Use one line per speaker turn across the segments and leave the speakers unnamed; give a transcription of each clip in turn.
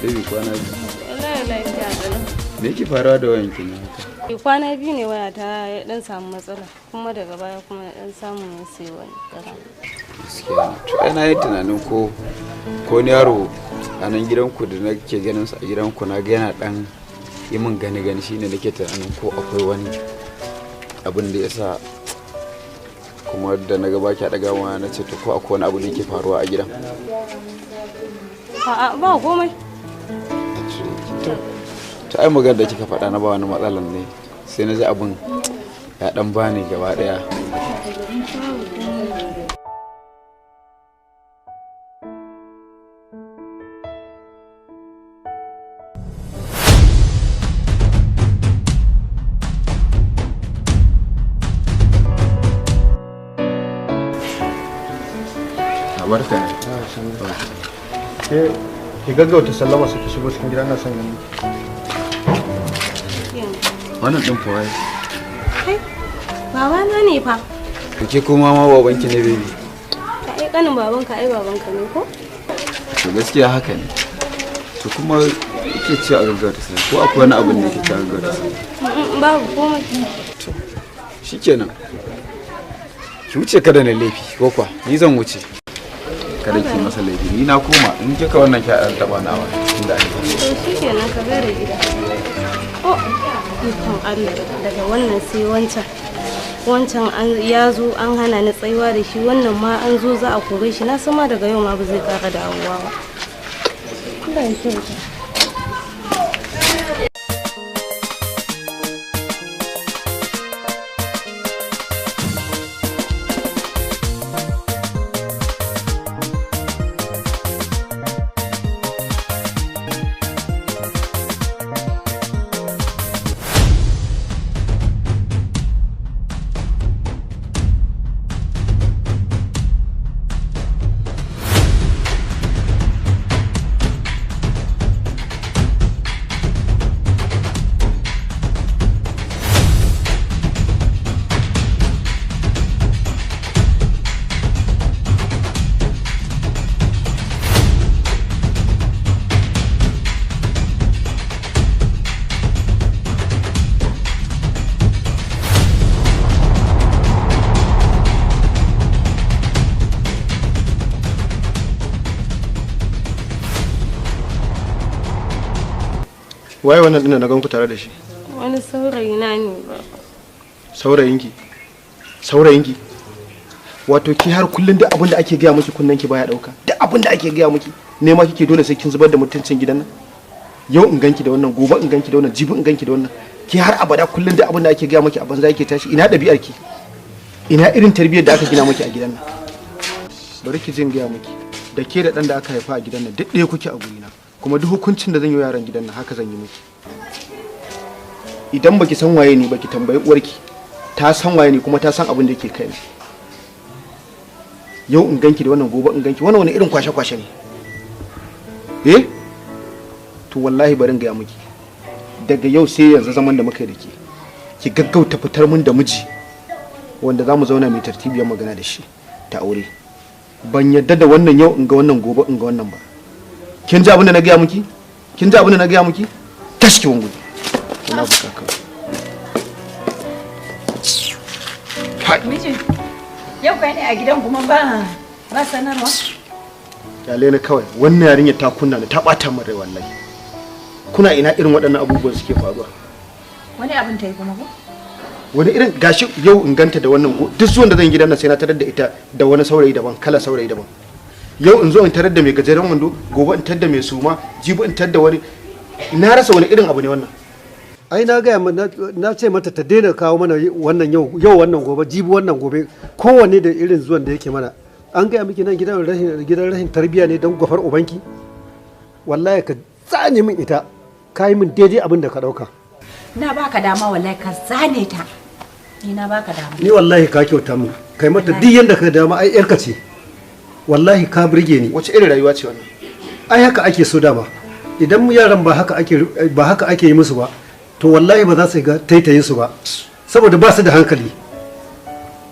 Baby, kwana biyu.
Wallahi lafiya ƙalau.
Me yake faruwa da wayanki ne haka?
Kwana biyu ne waya ta ya dan samu matsala, kuma daga baya kuma na dan samu na sai wani ƙara.
Gaskiya ne. To ai na yi tunanin ko ni yaro a nan gidanku da nake ganin sa a gidanku, na ga yana dan yi min gani gani, shine nake tunanin ko akwai wani abin da yasa, kuma da na ga baki daga waya na ce to ko akwai wani abu da yake faruwa a gidan.
A'a, ba komai.
To ai magana da kika faɗa na ba wani matsalan ne, sai na ji abin ya dan bani gaba daya. Barka ne.
Ke ki gaggauta sallama su, ki shigo cikin gida, ina son ganin ki.
Wannan din fa wai?
Kai, babana ne fa.
To ke kuma ma babanki ne, baby?
Ai kanin babanka ai babanka ne ko?
To gaskiya haka ne. To kuma yake cewa a gaggauta sai ko akwai wani abu ne yake cewa a gaggauta sai?
Babu komai.
To shikenan. Ki wuce, kada na laifi ko kwa ni zan wuce. Kada ki masa laifi, ni na koma, in kika wannan ki an taba nawa inda ake.
To shikenan, ka gaira gida. Oh, ikon Allah, daga wannan sai wancan. Wancan an ya zo an hana ni tsayuwa da shi, wannan ma an zo za a kore shi, na sama daga yau ma ba zai ƙara dawowa ba. Allah ya kyauta.
Waye wannan din da na gan ku tare da shi?
Wani saurayi na ne ba.
Saurayinki? Saurayinki? Wato ki har kullun duk abin da ake gaya miki kunnen ki baya dauka. Duk abin da ake gaya miki nema kike dole sai kin zubar da mutuncin gidan nan. Yau in ganki da wannan, gobe in ganki da wannan, jibi in ganki da wannan. Ki har abada kullun duk abin da ake gaya miki a banza yake tashi. Ina ɗabi'ar ki? Ina irin tarbiyyar da aka gina miki a gidan nan? Bari ki jin gaya miki. Da ke da ɗan da aka haifa a gidan nan duk ɗaya kuke a gurina. Kuma duk hukuncin da zan yi wa yaran gidan nan haka zan yi miki. Idan baki san waye ni baki tambayi uwarki, ta san waye ni kuma ta san abin da yake kaina. Yau in ganki da wannan, gobe in ganki wannan, wani irin kwashe-kwashe ne? Eh, to wallahi bari in gaya miki, daga yau sai yanzu zaman da muka yi da ke, ki gaggauta fitar mun da miji wanda za mu zauna mai tartibiyar magana da shi ta aure. Ban yadda da wannan yau in ga wannan, gobe in ga wannan ba. Kin ji abin da na gaya miki? Kin ji abin da na gaya miki? Tashi ki wangu ina buka kawai.
Miji, yau kai ne a gidan kuma ba sanarwa?
Kyale ni kawai, wannan yarinya ta kunna ni, ta bata min rai wallahi. Kuna ina irin waɗannan abubuwan suke faruwa?
Wani abin ta yi kuma ko?
Wani irin gashi yau in ganta da wannan, duk zuwan da zan gidan nan sai na tarar da ita da wani saurayi daban, kala saurayi daban. Yau in zo in tarar da mai gajeren wando, gobe in tarar da mai suma, jibi in tarar da wani. Na rasa wani irin abu ne wannan.
Ai na gaya, na ce mata ta daina kawo mana wannan yau yau wannan gobe, jibi wannan gobe, kowanne da irin zuwan da yake mana. An gaya miki nan gidan rahin tarbiyya ne don gwafar ubanki. Wallahi ka tsane min ita, ka yi min daidai abin da ka dauka.
Na baka dama, wallahi ka zane ta. Ni na baka dama.
Ni wallahi ka kyauta min, kai mata duk yanda ka dama, ai yarka ce. Wallahi ka burge ni.
Wace irin rayuwa ce wannan?
Ai haka ake so dama. Idan yaran ba haka ake yi musu ba, to wallahi ba za su ga taitayin su ba, saboda ba su da hankali.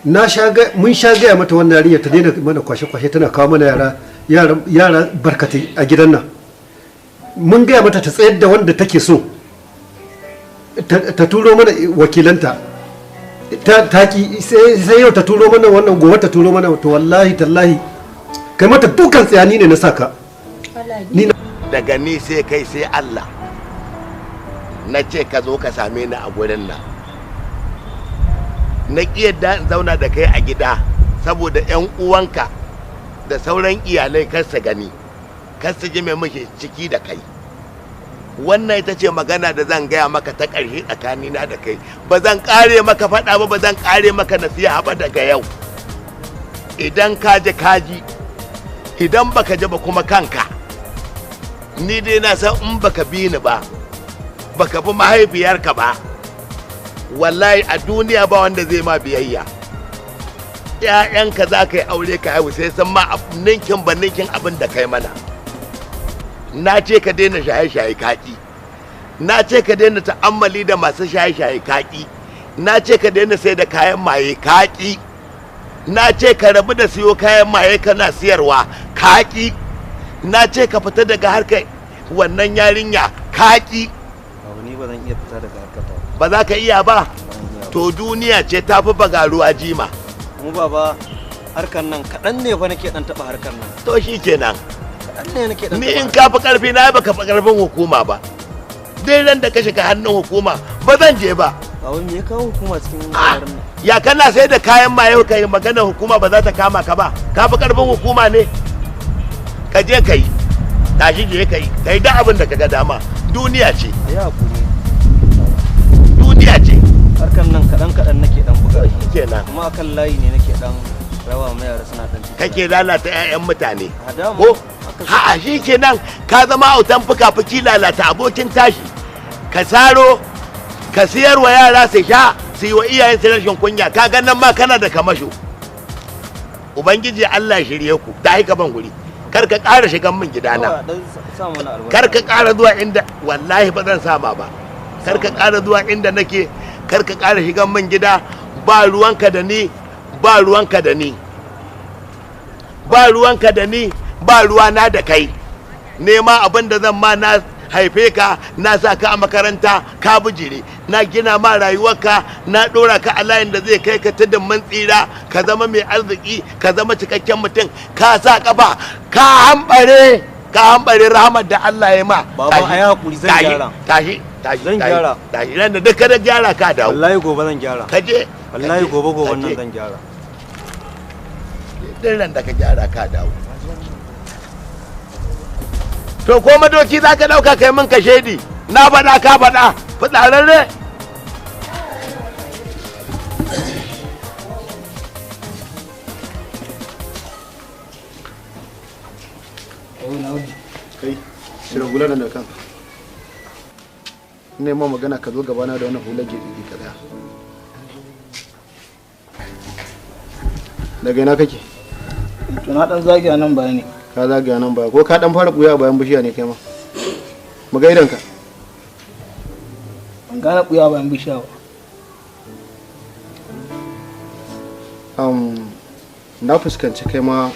Na sha ga mun sha gaya mata wannan yarinya ta daina mana kwashe-kwashe, tana kawo mana yara yara yara barkatai a gidan nan. Mun gaya mata ta tsayar da wanda take so, ta turo mana wakilanta, ta ki, sai yau ta turo mana wannan, gobe ta turo mana. To wallahi tallahi kai mata dukan tsayani ne na saka.
Daga ni sai kai sai Allah. Na ce ka zo ka same ni a gurin nan. Na ƙi yadda in zauna da kai a gida saboda 'yan uwanka da sauran iyalai kar su gani, kar su ji mai muke ciki da kai. Wannan ita ce magana da zan gaya maka ta ƙarshe tsakanina da kai. Ba zan ƙare maka faɗa ba, ba zan ƙare maka nasiha ba daga yau. Idan ka ji ka ji, idan baka ji ba kuma kanka. Ni dai na san in baka bi ni ba, baka bi mahaifiyarka ba, wallahi a duniya ba wanda zai ma biyayya. Ƴaƴanka za ka yi aure ka haihu sai san ma ninkin ba ninkin abin da kai mana. Na ce ka daina shaye-shaye kaƙi, na ce ka daina ta'ammali da masu shaye-shaye kaƙi, na ce ka daina sai da kayan maye kaƙi, na ce ka rabu da siyo kayan maye kana siyarwa kaƙi, na ce ka fita daga harkar wannan yarinya kaƙi.
Ni ba zan iya fita daga harkar ta
ba. Za ka iya ba? To duniya ce ta fi bagaruwa jima.
Mu baba, harkar nan kaɗan ne fa nake ɗan taɓa harkar nan.
To shi kenan.
Kaɗan ne nake ɗan
Ni in ka fi ƙarfi na, baka fi ƙarfin hukuma ba. Dai ran da ka shiga hannun hukuma ba zan je ba.
Baba, me ya kawo hukuma cikin lamarin nan?
Ya kana sai da kayan maye ka yi magana, hukuma ba za ta kama ka ba? Ka fi ƙarfin hukuma ne? Ka je ka yi, tashi je ka yi, ka yi duk abin da ka ga dama. Duniya ce.
A yi hakuri.
Duniya ce.
Harkar nan kaɗan kaɗan nake ɗan buga.
Kenan.
Kuma akan layi ne nake ɗan rawa ma yara suna ɗan.
Kake lalata 'ya'yan mutane.
A dama.
Ko ha'a shi kenan ka zama autan fuka-fuki, lalata abokin tashi. Ka saro ka siyar wa yara su sha, su yi wa iyayen su rashin kunya. Ka ga nan ma kana da kamasho. Ubangiji Allah shirye ku. Ta haika ban guri. Kar ka ƙara shigan min gidana.
Dan sa mana albarka.
Kar ka ƙara zuwa inda, wallahi ba zan sama ba. Kar ka ƙara zuwa inda nake, kar ka ƙara shigan min gida. Ba ruwanka da ni, ba ruwanka da ni, ba ruwanka da ni, ba ruwana da kai. Nema abin da zan ma, na haife ka, na sa ka a makaranta, ka bijire. Na gina ma rayuwarka, na ɗora ka a layin da zai kai ka tudun mun tsira, ka zama mai arziki, ka zama cikakken mutum. Ka sa kafa ka hambare, ka hambare rahamar da Allah ya ma.
Baba,
Tashi,
a yi hakuri, zan
tashi,
gyara.
Tashi, tashi.
Zan
tashi,
gyara.
Tashi, ran da duk ka da gyara ka dawo.
Wallahi gobe zan gyara.
Ka je.
Wallahi
ka je,
gobe gobe
ka
nan
je.
zan gyara.
Duk ran da ka gyara ka dawo. To ko madoki za ka ɗauka kai min ka shaidi, na faɗa ka faɗa, fitsararre.
Kai, cire hular nan da kanka. Ina ma magana ka zo gabana da wannan hular gidi ka tsaya. Daga ina kake?
To na dan zagaya nan baya ne.
Ka zagaya nan baya ko ka dan fara buya bayan bishiya ne kai ma? Mu ga idonka.
Ban gane buya bayan bishiya ba.
Na fuskanci kai ma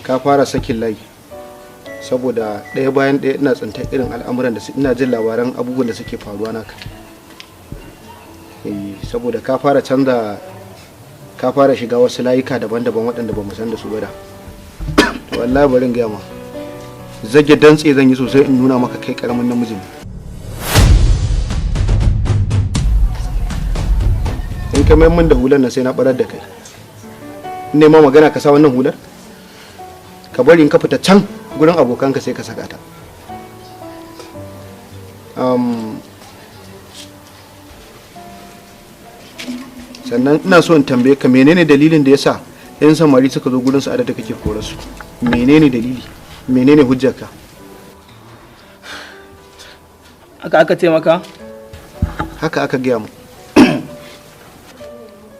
ka fara sakin layi, saboda ɗaya bayan ɗaya ina tsintar irin al'amuran da ina jin labaran abubuwan da suke faruwa naka. Saboda ka fara canza, ka fara shiga wasu layuka daban-daban waɗanda ba mu san da su ba da. To wallahi bari in gaya ma, zage dantse zan yi sosai in nuna maka kai karamin namiji ne. In ka mai min da hular nan sai na barar da kai. In nema magana ka sa wannan hular, ka bari in ka fita can gurin abokanka sai ka saka ta. Sannan ina so in tambaye ka, menene dalilin da yasa yan samari suka zo gurin Sa'adatu kake kore su? Menene dalili? Menene hujjarka?
Haka aka ce maka?
Haka aka gaya mu.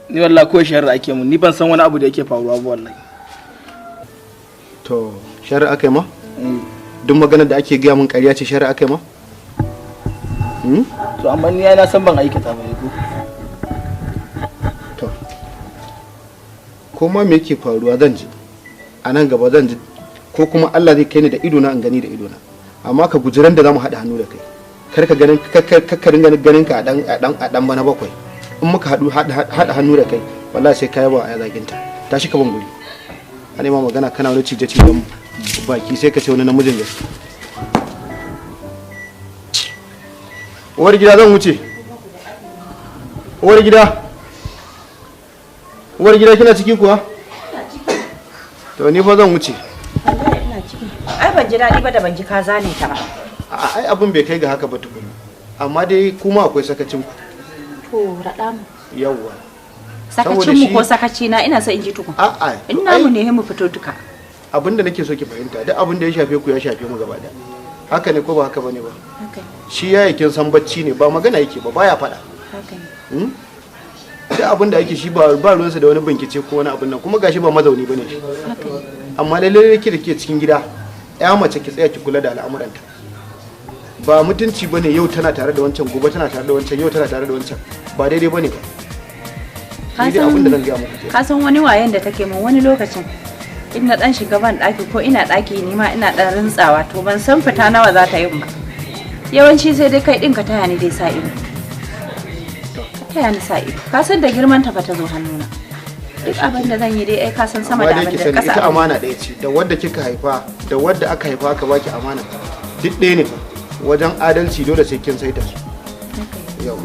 Ni wallahi ko sharri ake mun, ni ban san wani abu da yake faruwa ba wallahi.
To sharri aka yi ma? Duk maganar da ake gaya mun ƙarya ce, sharri aka yi ma?
To amma ni ai na san ban aikata ba ko.
To ko ma me yake faruwa zan ji a nan gaba, zan ji ko kuma Allah zai kai ni da idona in gani da idona. Amma ka guji ran da zamu haɗa hannu da kai. Kar ka ganin ka ringa ganin ka a dan bana bakwai. In muka haɗu haɗa hannu da kai, wallahi sai kai ba a zaginta. Tashi ka ban guri. Ana ma magana kana wani cije cijen baki sai ka ce wani namijin gaske. Uwar gida zan wuce. Uwar gida. Uwar gida kina ciki kuwa? To ni fa zan wuce.
Wallahi ina ciki. Ai ban ji daɗi ba da ban ji ka zane ta ba.
A'a ai abin bai kai ga haka ba tukuna. Amma dai kuma akwai sakacin ku.
To raɗa mu.
Yawwa.
Sakacin mu ko sakaci na ina so in ji tukun.
A'a.
In namu ne mu fito duka.
Abin da nake so ki fahimta duk abin da ya shafe ku ya shafe mu gaba ɗaya. Haka ne ko ba haka bane ba?
Haka ne.
Shi yaya kin san bacci ne ba magana yake ba baya faɗa.
Haka ne.
Duk abin da ake shi ba ruwansa da wani bincike ko wani abin nan kuma gashi ba mazauni bane shi.
Haka ne.
Amma lalle ke da ke cikin gida ya mace ki tsaya ki kula da al'amuranta. Ba mutunci bane yau tana tare da wancan gobe tana tare da wancan yau tana tare da wancan ba daidai bane ba. Ni dai abin da zan gaya muku kenan.
Ka san wani wayan da take min wani lokacin in na dan shiga ban daki ko ina daki ni ma ina dan rintsawa to ban san fita nawa za ta yi ba. Yawanci sai dai kai din ka taya ni dai sa ido. Ka taya ni sa ido. Ka san da girman ta fa ta zo hannuna. Duk abin da zan yi dai ai ka san sama da
Amma dai
abin
ki
da
sani
kasa.
ita amana ɗaya ce da wadda kika haifa da wadda aka haifa aka baki amana duk ɗaya ne fa wajen adalci dole sai kin saita su. Yau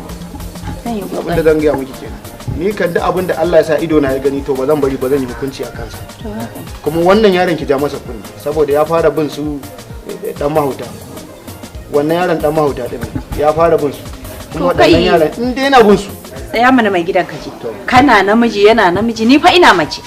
Zan yi
abin da
kokari.
zan gaya miki kenan. Ni kan duk abin da Allah ya sa ido na ya gani to ba zan bari ba zan yi hukunci a kansa.
To haka ne.
Kuma wannan yaron ki ja masa kunni saboda ya fara bin su dan mahauta. Wannan yaron dan mahauta din ya fara bin su. Kuma
To kai-
waɗannan yaran in dai yana bin su
Tsaya mana mai gidan ka je.
To.
Kana namiji yana namiji ni fa ina mace.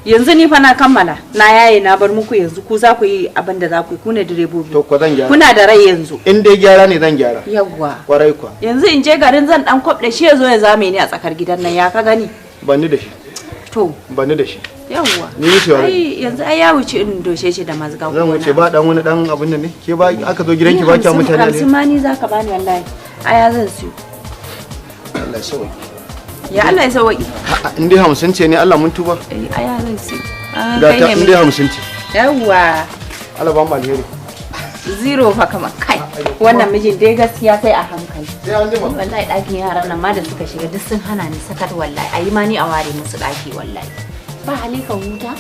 Yanzu ni fa na kammala na yaye na bar muku yanzu ku za ku yi abin da za ku yi ku ne direbobi.
to ko zan gyara.
Kuna da rai yanzu.
In dai gyara ne zan gyara.
Yawwa.
Kwarai kuwa
Yanzu in je garin zan dan kwabde shi ya zo ya zame ni a tsakar gidan nan ya ka gani.
ban ni da shi.
To
Ban ni da shi.
yawwa.
Ni wucewa zan yi.
Ai yanzu ai ya wuce in doshe shi da mazga ko
Zan
wani
wuce ba dan wani dan abin nan ne ke ba aka zo gidanki ba kya mutane
50
ne.
ma ni zaka bani wallahi. Aya zan siyo.
Allah ya sauke.
Ya Allah ya sauki.
A'a in dai 50 ce ne Allah mun tuba.
Eh aya zan siyo. Ah,
Ga
kai
ta
ne
in
mai-
dai 50 ce.
Yawwa.
Allah ba mu alheri.
Zero fa kama kai. Wannan mijin dai gaskiya sai a hankali.
Sai an jima.
Wallahi ɗakin yaran nan ma da suka shiga duk sun hana ni sakat wallahi. Ayi ma ni a ware musu ɗaki wallahi. Ba hali ka huta.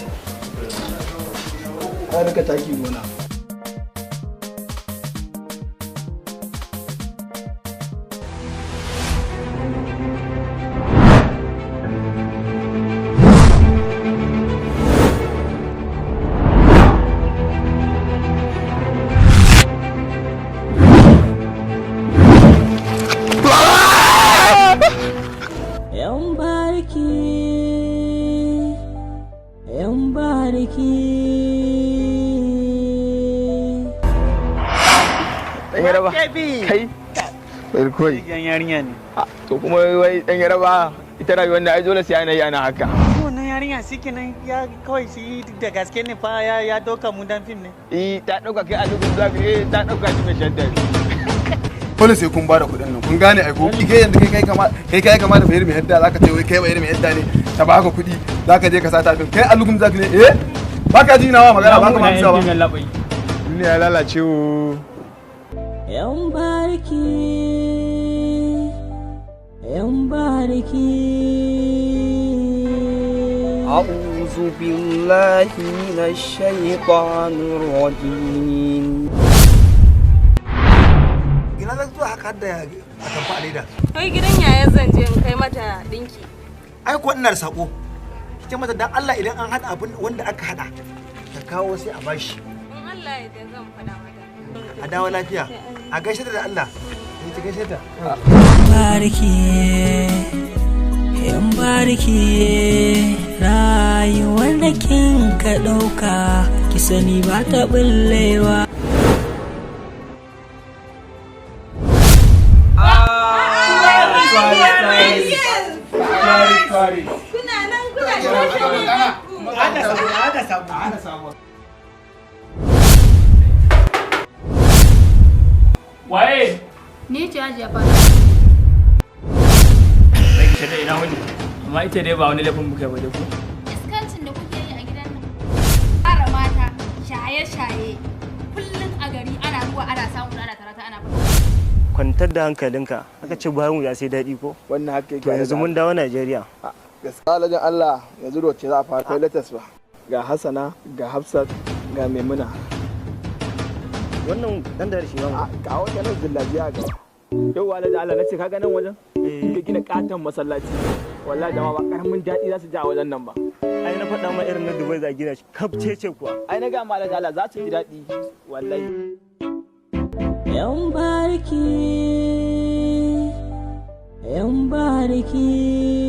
Ka rika taki gona.
Yan bariki, yan bariki.
Dan yaraba. Kai. Bai koi.
Yan yarinya ne.
To kuma wai dan yaraba ita rayuwar da ai dole sai ana yi ana haka.
Wannan yarinya shi kenan ya kawai shi da gaske ne fa ya doka mu dan fim ne.
Eh ta dauka kai a dukkan zaka eh ta dauka shi mai shadda.
Dole sai kun bada kuɗin nan kun gane ai ko kai yanzu kai kama kai kama da bayar mai yadda zaka ce wai kai bayar mai yadda ne ta baka kuɗi zaka je ka sata fim kai alugum zaka ne eh baka ji nawa magana baka ma amsa ba
Duniya ya lalace wo.
Yan bariki, yan bariki.
أعوذ بالله من الشيطان الرجيم
Ina zan zuwa haka da atamfa a leda.
Kai gidan yaya zan je in kai mata dinki.
Ai ko ina da sako. Ki ce mata dan Allah idan an hada abin wanda aka hada ta kawo sai a bashi.
In Allah ya yarda zan faɗa mata.
A dawo lafiya. A gaishe ta da Allah. Ni ta gaishe ta.
Bariki, yan bariki, rayuwar da kin ka ɗauka, ki sani ba ta ɓullewa.
Kuna nan kuna
Ana samu.
Waye?
Ni ce Hajiya Fata.
Zaki shadda ina wani. Amma ita dai ba wani laifin muka yi ba dai ko.
Iskancin da kuke yi a gidan nan. Fara mata shaye-shaye kullum a gari ana ruwa. abubuwa ana samu ana tarata ana fita.
Kwantar da hankalinka, aka ce bayan wuya sai daɗi ko?
Wannan haka yake.
To yanzu mun dawo Najeriya.
Gaskiya alhajin Allah, yanzu da wacce za a fara kai latas ba? Ga Hassana, ga Hafsat, ga Maimuna.
Wannan dan da shi ba.
Ga wata nan zillabiya ga.
Yau alhaji Allah, nace kaga nan wajen? In ka gina katon masallaci, wallahi jama'a ba karamin daɗi za su ji a wajen nan ba.
Ai na faɗa ma irin na Dubai za a gina shi kafcece kuwa.
Ai na ga ma alhaji Allah, za su ji daɗi wallahi.
Yan bariki, yan bariki.